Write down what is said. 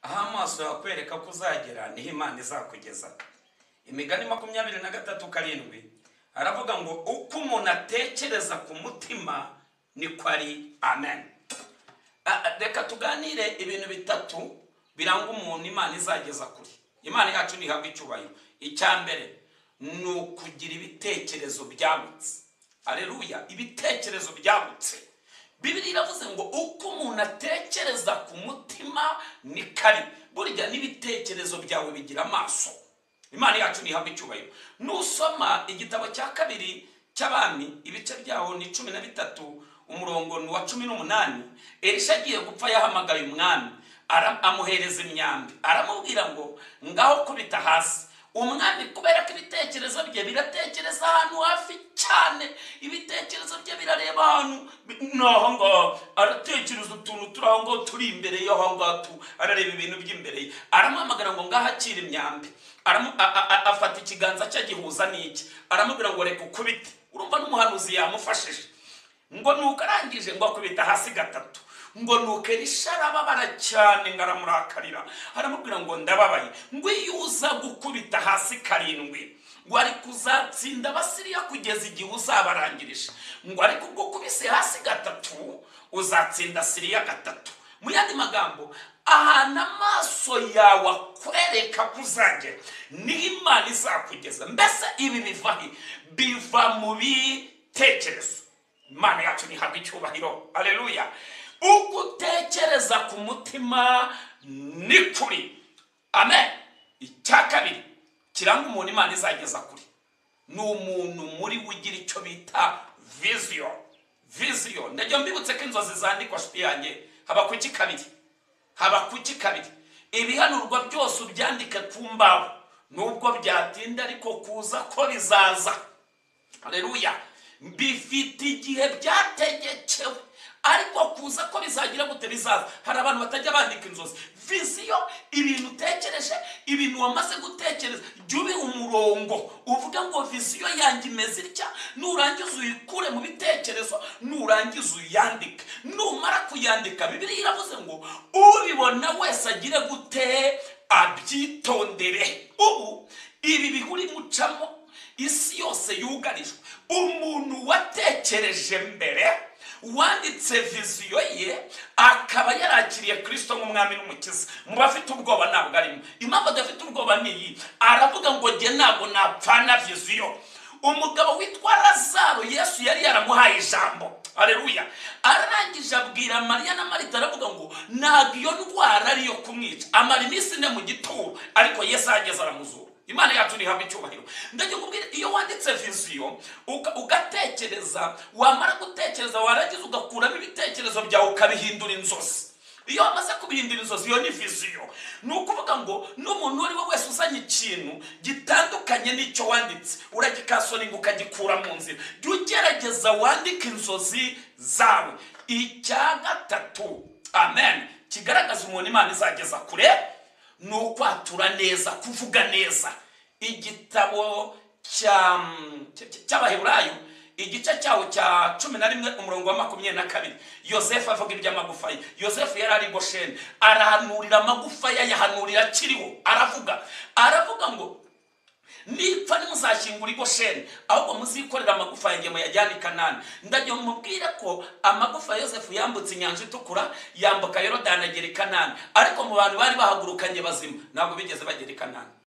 Aho amaso yakwereka ko uzagera niho Imana izakugeza. Imigani 23:7 aravuga ngo uko umuntu atekereza ku mutima niko ari. Amen. Reka tuganire ibintu bitatu biranga umuntu Imana izageza kure. Imana yacu ntihabwa icyubahiro. Icya mbere ni ukugira ibitekerezo byagutse. Aleluya, ibitekerezo byagutse. Bibiliya iravuze ngo uko umuntu atekereza ku mutima ni kari. Burya n'ibitekerezo byawe bigira amaso. Imana yacu ntihabwa icyubahiro. Nusoma igitabo cya kabiri cy'Abami, ibice byaho ni 13, umurongo ni wa 18, Elisha agiye gupfa yahamagaye umwami, amuhereza imyambi, aramubwira ngo ngaho kubita hasi. Umwami kubera ko ibitekerezo bye biratekereza ahantu hafi cyane, ibitekerezo bye birareba ahantu naho ngaho, aratekereza utuntu turi aho ngaho turi imbere y'aho ngaho, arareba ibintu by'imbere ye. Aramuhamagara ngo ngaho akira imyambi, afata ikiganza cye agihuza n'iki, aramubwira ngo reka ukubite. Urumva n'umuhanuzi yamufashije. Ngo nuko arangije ngo akubita hasi gatatu. Ngo nuko Elisha arababara cyane, ngo aramurakarira, aramubwira ngo ndababaye, ngo iyo uza gukubita hasi 7 ngo ari kuzatsinda Abasiriya kugeza igihe uzabarangirije, ngo ariko ubwo ukubise hasi 3 uzatsinda Siriya 3. Mu yandi magambo, ahantu amaso yawe akwereka ko uzagera niho Imana izakugeza. Mbese ibi biva he? Biva mu bitekerezo. Imana yacu ntihabwa icyubahiro. Aleluya. Uko utekereza ku mutima ni kuri. Amen. Icya kabiri kiranga umuntu Imana izageza kure ni umuntu muri we ugira icyo bita vision. Vision, ndagira mbibutse ko inzozi zandikwa, nshuti yanjye. Habakuki 2, Habakuki 2. Ibihanurwa byose ubyandike ku mbaho, nubwo byatinda ariko kuza ko bizaza. Aleluya. Bifite igihe byategekewe, ariko kuza ko bizagira gute bizaza. Hari abantu batajya bandika inzozi. Vision, ibintu utekereje, ibintu wamaze gutekereza, jya ubiha umurongo uvuga ngo vision yanjye imeze itya. Nurangiza uyikure mu bitekerezo, nurangiza uyandike. Numara kuyandika, Bibiliya iravuze ngo ubibona wese agire gute? Abyitondere. Ubu ibi bihuri mucamo, isi yose yugarijwe. Umuntu watekereje mbere, wanditse viziyo ye, akaba yarakiriye Kristo nk'umwami n'umukiza, mu bafite ubwoba ntabwo arimo. Impamvu adafite ubwoba ni iyi, aravuga ngo jye ntabwo napfana viziyo. Umugabo witwa Lazaro, Yesu yari yaramuhaye ijambo. Aleluya. Arangije abwira Mariya na Marita, aravuga ngo ntabwo iyo ndwara ariyo kumwica. Amara iminsi 4 mu gituro, ariko Yesu ahageze aramuzura. Imana yacu ntihabwa icyubahiro. Ndagira kubwira, iyo wanditse viziyo ugatekereza, wamara gutekereza warangiza ugakuramo ibitekerezo byawe ukabihindura inzozi. Iyo wamaze kubihindura inzozi, iyo ni viziyo. Ni ukuvuga ngo n'umuntu uwo ari we wese uzanye ikintu gitandukanye n'icyo wanditse, uragikasoninga ukagikura mu nzira. Jya ugerageza wandike inzozi zawe. Icya gatatu, amen, kigaragaza umuntu Imana izageza kure ni ukwatura neza, kuvuga neza. Igitabo cy'Abaheburayo, igice cyawo cya 11 umurongo wa 22, Yosefu avuga iby'amagufa ye. Yosefu yari ari Gosheni, arahanurira amagufa ye, ayahanurira akiriho. Aravuga ngo nipfa ntimuzashyingura i Gosheni, ahubwo muzikorera amagufa yanjye muyajyane i Kanani. Ndagira mubwire ko amagufa ya Yosefu yambutse inyanja itukura, yambuka Yorodani agera i Kanani, ariko mu bantu bari bahagurukanye bazima ntabwo bigeze bagera i Kanani.